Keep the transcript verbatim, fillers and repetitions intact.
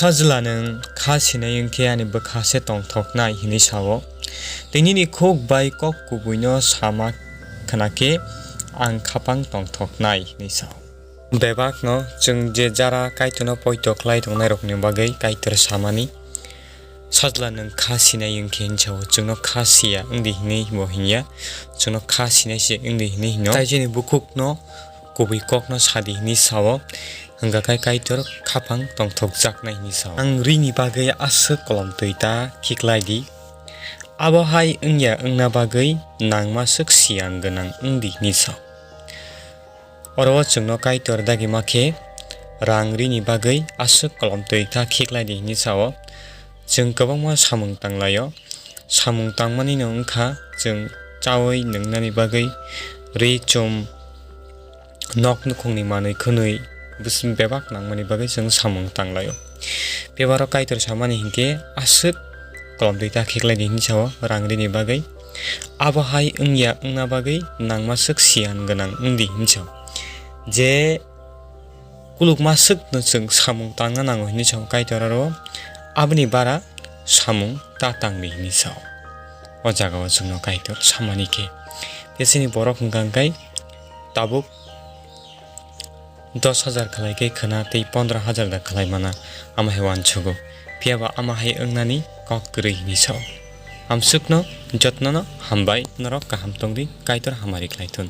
Sajla nwng kha sinai wng khe ani bwkha se tongthoknai hwnwi sa-o, tei nini khuk bai kok kubuino sama khna khe ang khapang tongthoknai hwnwi sa-o. Bebakno chwng je jara Kaitorno poito khlai tongnairokni bagwi Kaitor samani, Sajla nwng kha sinai wng khe hwnwi sa-o, chwngno kha siya wng di hwnwi bo hwnya, chwngno kha sinai se wng di hwnwi hwno. Tai chini bukhukno kubui kokno sa di hwnwi sa-o, hwnkha khe Kaitor khapang tongthokjaknai hwnwi sa-o. Ang rini bagwi aswk kolom twi ta khiklai di, abo hai wngya wngna bagwi nangma swk siyang gwnang wng di hwnwi sa-o. Oro o chwngno Kaitor dagima khe rang rini bagwi aswk kolom twi ta khiklai di hwnwi sa-o. Chwng kwbangma samung tanglaio. Samung tangmani no wngkha chwng chaui nwngnani bagwi, ri chum, nok nukhungni manwi khwnwi bwswk bebak nangmani bagwi chwng samung tanglaio. Bebaro Kaitor samani hinkhe aswk kolom twi ta khiklai di hwnwi sa-o rang rini bagwi. Abo hai wngya wngna bagwi nangma swk siyan gwnang wng di hwnwi sa-o. Je kulukma swkno chwng samung tangna nango hwnwi sa-o Kaitor aro, aboni bara samung ta tang di hwnwi sa-o. O jagao chwngno Kaitor samani khe, tei chini borok hwnkha hwnkhe tabuk dos hajar khlai khe khwna tei pondro hajar da khlai mana, ama hai uansugo. Phiya ba ama hai wngnani kok kwrwi hwnwi sa-o. Amsukno jotnono hambai, norok kaham tong di, Kaitor hamari khlai thun.